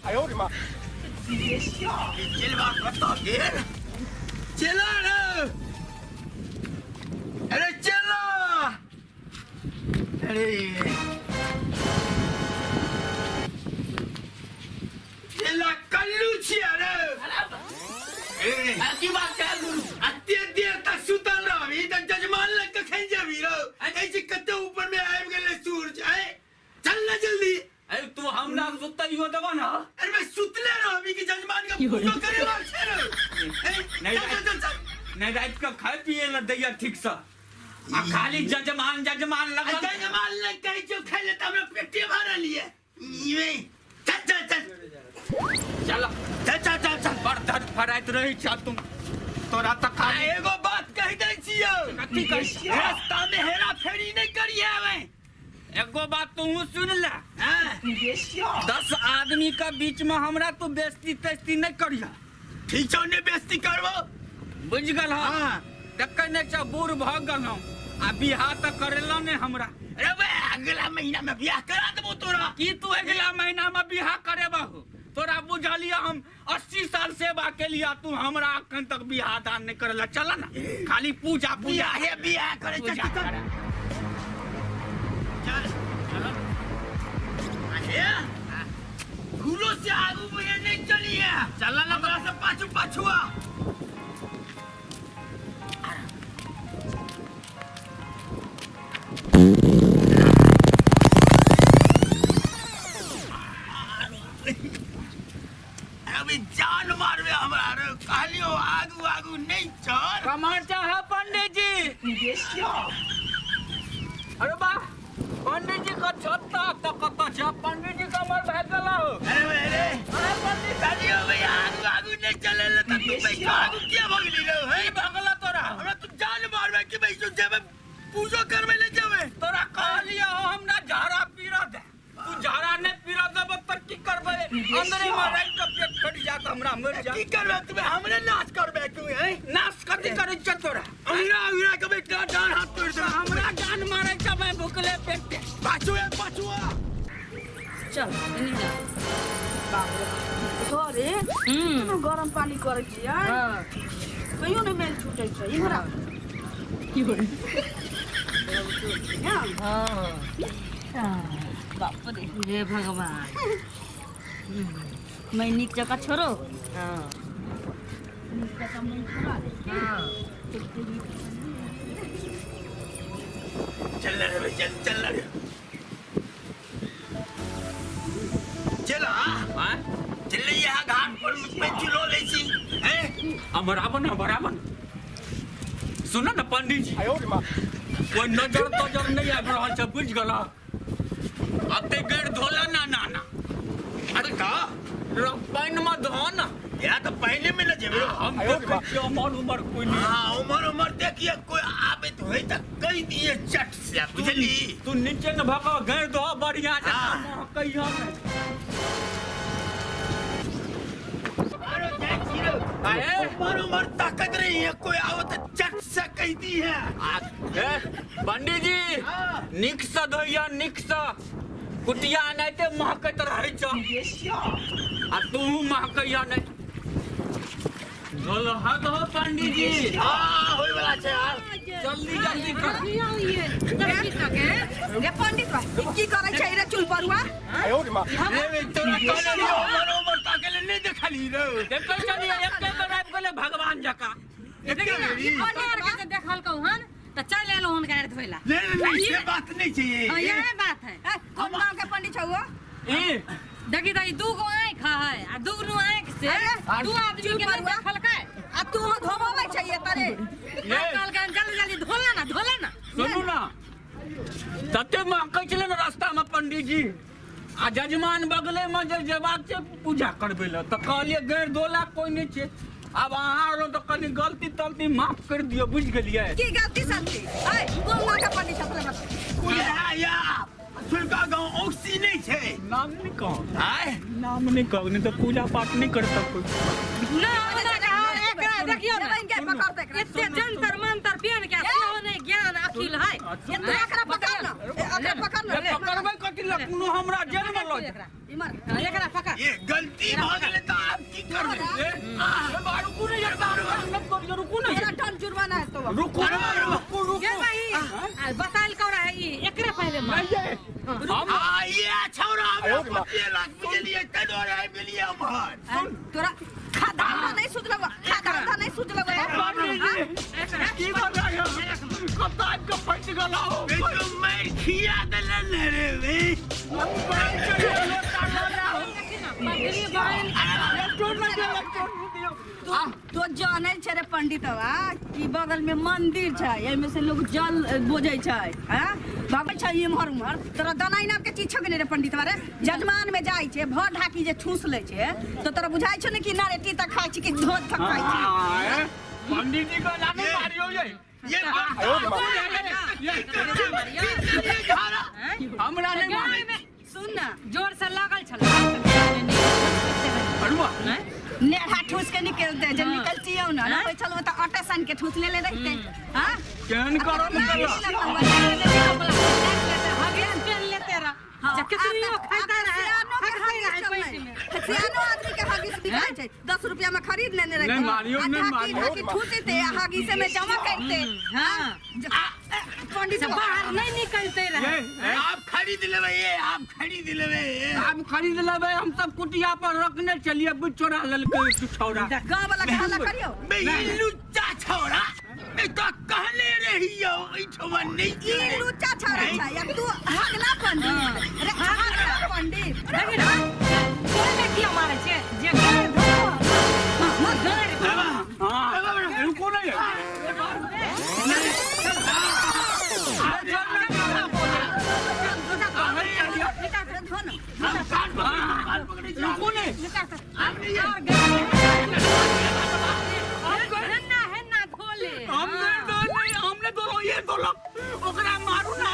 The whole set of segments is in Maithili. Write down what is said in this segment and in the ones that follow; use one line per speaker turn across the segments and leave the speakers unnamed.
चलबा कतऽ गेल? चला रे, अरे चला, अरे चला, कल्लू छियै रे।
की बात छै गुरु?
अते देर तक सुतल रहबी तऽ जजमान लग कखन जेबी रौ? कहै छी कते ऊपर में आबि गेलै सूरज। आय चल ना जल्दी।
अरे तू हमरा सुतैयो देबा ना?
अरे मैं सुतले रहबी कि जजमान के पूजो करे बार छै रे?
नहीं।
चल चल चल।
नहीं, रात के खाए पिए ला दैया ठीक से, आ खाली जजमान जजमान लगल।
जजमान लग कहै छियौ खाइ ले तऽ हमरा पेटे भरल ये। ये चल चल चल।
चल।
चल चल चल चल।
बड़ धर फराइत रही छ तुम, तोरा तऽ
आ
खाली
एगो बात कहि दै छियौ।
कथी कहै छी?
रास्ता में हेरा फेरी नहीं करिहे। हमें
एगो बात तू सुन ले।
हाँ।
10 आदमी के बीच में हमरा तू बेइज्जती तेइज्जती नहीं करिहा।
ठीक छौ, नहीं बेइज्जती करबो।
बुझ गेल?
हाँ।
देखै नहीं छ, बूढ़ भऽ गेलहुँ आ बियाह तऽ करेला नहीं हमरा।
अरे बे, अगला महीना में बियाह करा देबो तोरा।
की तू अगला महीना में बियाह करेबहु? तोरा बुझलिया हम 80 साल सेवा के लिया, तू हमरा अखन तक बियाह दान नहीं करेला। चल ना, खाली पूजा पूजा।
बियाह हे, बियाह करे चल।
पूजा
चल।
करे।
चल
चल।
अरे फूलों से आगू बढ़े नहीं चलिए।
चल ना।
हमरा से पाछू पाछुआ। अभी जान मारबे हमरा रे, कहलियो आगू आगू नहीं चल।
कमर चाह पंडित जी। अरे वाह, पंडित जी का छत्ता तो कत छै? पंडित जी कमर भए गेल हो।
अरे बे रे।
अरे पंडित।
कहलियो भैया आगू आगू नहीं चले ले, त तू बैठो, आगू किया भगली रे? हे।
की भगला तोरा?
हमरा तू जान मारबे कि बैठो, जेबे पूजो करबे ले जेबे।
तोरा कहलियो हमरा झाड़ा पीरा दे, तू झाड़ा नहीं पीरा देब त की करबे? अंदरे में रहि के पेट फटि जात हमरा, मरि जा।
की करबे तू? हमरे नाच करबे तू? हैं,
नाश कथी करै छ तोरा?
अंगना अंगना के बेटा डांड हाथ तोड़ दे।
हमरा जान मारै छ मैं भुखले पेट के।
पाछू ए, पाछू आ।
चल एने जा।
घरे केना गरम पानी करै छियै, कहियो नहि मेल छूटै छै इम्हर आ। हाँ?
बाप रे, हे भगवान, मैं नीक जकाँ छोड़ो।
नीक जकाँ मैं छोड़ा दे।
चल रे बे, चल चल रे, चल।
आँय?
चल यहाँ घाट पर में चुलो लै छी हैं।
अमर आबो न, अमर आबो न। सुन न पंडित जी, कोई नजर तजर नहीं आबि रहल छै, बुझि गेल? अते गैर धोला ना ना ना।
अरे का
पानि में धो न।
या तो पहले में न जेबे।
हम देखै छियै उमर उमर कोई नहीं।
हाँ, उमर उमर देखिए, कोई आबे तो है त कह दिए चट से, बुझली?
तू नीचे न भऽ कऽ गैर धो बढ़िया से।
हाँ।
कहियो नहि।
अरे जाय छी रे।
अरे।
उमर उमर ताकत रही है, कोई आओ तो चट से कह दी है।
ए, पंडित जी।
हाँ।
नीक से धोइया, नीक से। कुटिया एनाहिते महकैत रहै छ आ तू महकैया नहि। धोल हाथ हो पंडित जी।
हाँ, होय वाला छै यार।
जल्दी जल्दी कर।
रे पंडित भाई, ई की करै छै रे चुल परुआ?
रे बे, तोरा कहने रहियो उमर उमर ताके ले नहीं देखली रे।
देखै छलियै, एके बेर आबि गेलै भगवान जकाँ।
एके बेरी।
पंडित के जे देखलकौ हन तऽ चलि एलहुँ हुनका आर धोइ ला।
नहीं नहीं नहीं, से बात नहीं चाहिए।
हाँ, यह बात है।
ए, कोन गाँव के पंडित छौ हो?
ई
देखी तऽ ई दू गो आँखि है आ दुनू आँखि से
अरे,
दू आदमी के नहीं
परुआ।
देखलकै।
आ तू हो धोबबै छै ये तरे?
ये।
आ कहलकै जल्दी जल्दी धोला ना, धोला ना।
सुनू ना, तते महकै छलै ने रास्तामे पंडीजी आ जजमान बगले में जे जेबाक छै पूजा करबै लए, तऽ कहलियै गैर धोला कोई नहि छै। आब अहाँ आरो तऽ कनि गलती तलती माफ करि दियौ, बुझि गेलियै?
की गलती सलती? ए, कोन गाँव के पंडित छौ पहिले बता।
या या सुनका गाँव औक्सी नहीं छै।
नाम नहि कहू।
आय।
नाम नहि कहू, नहि तऽ पूजा पाठ नहि करतै कोई।
ना हमरा कहा एकरा देखियौ ने।
जेबै इनके पकड़तै एकरा।
एते जंतर मंतर पेन के सेहो नहि ज्ञान अकिल है।
ये तू एकरा पकड़ ना। ए, एकरा पकड़
ये
ले।
पकड़बै कथी लए? कोनो हमरा जेल में लऽ
एकरा
इमर
हाँ, एकरा पकड़।
ये गलती भ गेलै त आब की करबै?
ए, रुकू ने यार, रुकू, रुकू ने।
तोरा टन जुर्माना हेतौ।
रुकू ने, रुकू, रुकू।
गे बहिन, आ बताइल कौरा है ई, एकरे पहिले मार।
नहीं ये, हम
आ ये छौड़ा हमरा पतिएलक, बुझलियै? ताहि दुआरे आबि गेलियै एम्हर।
तोरा खा धंधा नहीं सुझलौ, खा धंधा नहीं सुझलौ।
पंडीजी की बताइए, कतऽ आबि कऽ फँसि गेलहुँ?
बे तो मारि खिया देलन रे बे।
पगड़ी बहिन।
तो जानै छै रे पंडितवा कि बगल में मंदिर छै, एहिमे से लोग जल बोझै छै, हैं भगै छै इम्हर उम्हर। तोरा दनाइ नाम के चीज छौ कि नहि रे पंडितवा? रे जजमान में जाइ छै, भर ढाकी जे ठूस लै छै तो तोरा बुझाइ छौ ने कि ना रे तक खाइ छी कि धोत तक खाइ छी?
पंडीजी के लाने मारियो ये।
ये
हमरा नहीं मारे।
सुन ना।
जोर से लागल छल।
अरुआ
नेढ़ा ठूस के निकलते जे निकलतियौ ना ना होइ छल तऽ आटा सान के ठूस लेले रहिते। हां,
केहन करम केलक?
सियानो आदमी के हगिस बिकाइ छै, 10 रुपया में खरीद लेने रहिते।
नहीं मारियो,
आ
नहीं
ढाकी
मारियो।
ढाकी ठूसते आ हगिसे में जमा करते।
हाँ।
पंडित
से बाहर नहीं निकलते रहे।
ये
आप खरीद लेबै, ये आप खरीद लेबै ये।
आब खरीद लेबै हम सब, कुटिया पर रखने चलिए, बुझ चोरा लेलकै छौड़ा।
गाँव वाला के हल्ला करियो।
बे ई लुच्चा छौड़ा, बे तो कहले रहियौ एहिठमा नहि
ई
जाय।
लुच्चा छौड़ा छै या तू हगला पंडित रे, हगला पंडित।
देखी ना, कोई ने किया मारे छे जे गाड़ धो गाड़।
हाँ, रुको ना ये।
धो ना।
हम कान पकड़ै छी, कान पकड़ै छी।
रुको ने।
हेन्ना हेन्ना धो ले।
हम नहीं दो, नहीं हमने दोनों ये दोलक ओकरा मारू ना।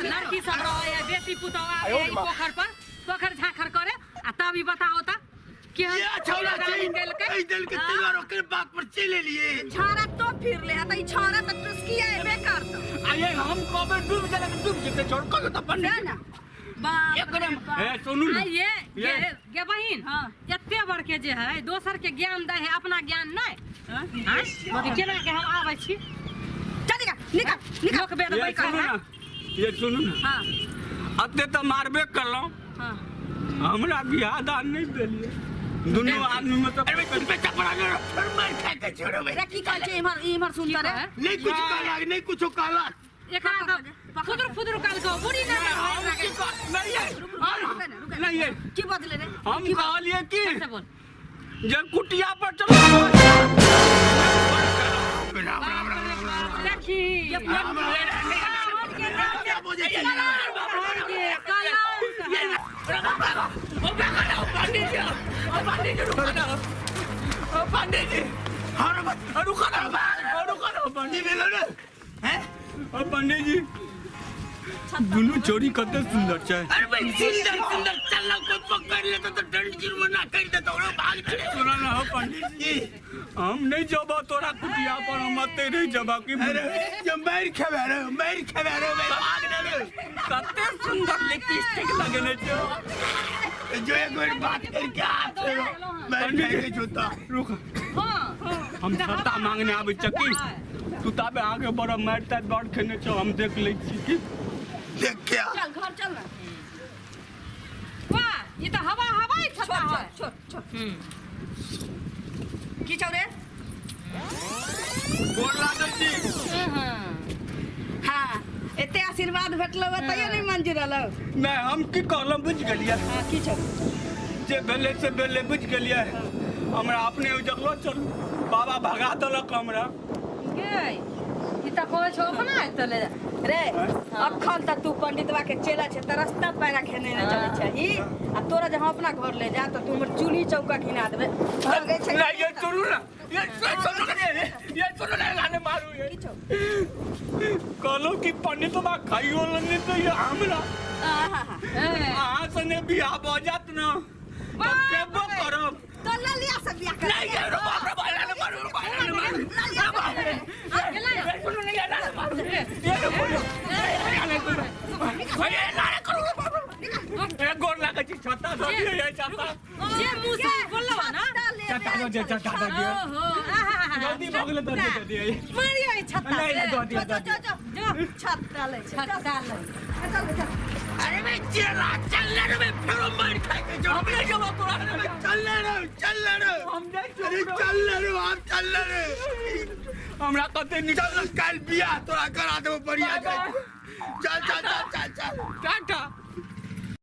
लड़की सब रहे है, बेटी पुतोह आवे है ई पोखर पर पोखर झाखर करे आ तब ई बताओ त केहन
ये छौड़ा छै
केलकै।
एहि देलकै ताहि दुआरे ओकर बात पर चलि एलियै।
छौड़ा तो फिर ले त ई छौड़ा त टुसकी आबे करत।
आ ये हम कबे डूब गेलै, डूब जेतै छोड़ कहियो तऽ
से
पंडित
ना बाप
एकरे
रे बाप।
ए सुनू
आ
ने।
ये
ये।
गे गे बहिन,
हाँ।
एते बड़के जे है दोसर के ज्ञान दै है, अपना ज्ञान नहीं। आँय? केना के हम आबै छी?
चल निकल निकल निकल।
लोक बेद
ये
बैठल
सुनू
है।
ना, ये सुनू ना।
हाँ।
अते तऽ मारबे करलहुँ,
हाँ।
हमरा बियाह दान नहि देलियै दुनू आदमी में। तऽ
अरे चुप चपड़ा ले, फिर मार खा के छोड़बै।
रे की कहै छै? इम्हर इम्हर सुन त रे।
नहि कुछ कहलक, नहि कुछो कहलक।
एकरा तऽ फुदुर फुदुर काल को बुढ़ी ना।
हम की नहीं ये,
रुके ना, रुके ना।
नहीं ये।
की बदले रे?
हम कहलियै कि
से बोल।
जे कुटिया पर चलो।
राम राम राम राम राम।
देखी।
राम राम राम बोझै छै।
पंडित जी,
हर बात
रुको ना, रुको ना
की
पंडित।
भेलो रे? हैं?
पंडित जी, दुनू चोरी कते सुंदर छै।
अरे भाई, सुंदर सुंदर चलना, कोई पकड़ लेता तो दंड जुर्माना कर देता और भाग चले।
सुना ना हो पंडित जी, हम नहीं जबा तोरा कुटिया पर, हम अते रह जबा की।
अरे जो मार खेबे रे, मार खेबे रे, भाग ना रे।
कते सुंदर लिपस्टिक लगेने छै।
जो एक बेर बात करके आ फेरो मार खाए के जूता।
रुक।
हाँ।
हम छत्ता मांगने आबै छियै की तू ताबे आगे बढ़, मारि तारि बड़ खेने छौ, हम देख लै छी की।
देख क्या।
चल घर चल ना।
वाह, ई तऽ हवा हवाई छत्ता
छोड़।
है।
छोड़ छोड़। की छौ रे?
गोर लागल छी।
हाँ, एते आशीर्वाद भेटलो तैयो नहीं मंजूर रहलो?
नहि, हम की कहलहुँ बुझि गेलियै?
हाँ, की छौ?
जे भेलै से भेलै, बुझि गेलियै? हमरा अपने उजगलो चलू, बाबा भगा देलक हमरा।
गे, ई तऽ कहै छौ अपना एतऽ ले।
रे अखन तक तू पंडितवा के चेला छै त रास्ता पैरा खेने ने चलै छै ई, आ तोरा जे हम अपना घर ले जा त तू हमर चूल्ही चौका घिना देबे, भागै छै।
नहीं ये सुनू ना, ये सुनू ना, ये सुनू ना, लाने मारू ये।
की छौ?
कहलहुँ कि पंडितवा खाइयो लेने तो ये हमरा
आहा।
अहाँ सने बियाह भऽ जायत ने तऽ केबो करब।
तो ललिया से बियाह कर।
नहीं ये रो बाप रे, लाने मारू, लाने मारू।
ललिया से।
ये सुनू ना, ये लाने मारू।
रे
ए गोर लागै छी छत्ता दऽ दियौ ये छत्ता
जे मुँह से बोललो ना
छत्ता दऽ दियौ छत्ता दऽ दियौ
ओहो आहा
जल्दी भऽ गेलै दऽ दियौ दऽ दियौ
मारियो ई छत्ता
नहीं,
से।
दऽ दियौ दऽ दियौ
जो
छत्ता लै छै
छत्ता लै
चल चल
अरे बे चेला चल ले रे बे फेरो मार खाए के जो
हम नहीं जेबो तोरा
अरे बे चल ले रे चल ले रे
हम जाइ छियौ
अरे चल ले रे आप चल ले रे
हमरा कते निक
चल कल बियाह तोरा करा देबो बढ़िया चल चल चल चल चल
टाटा।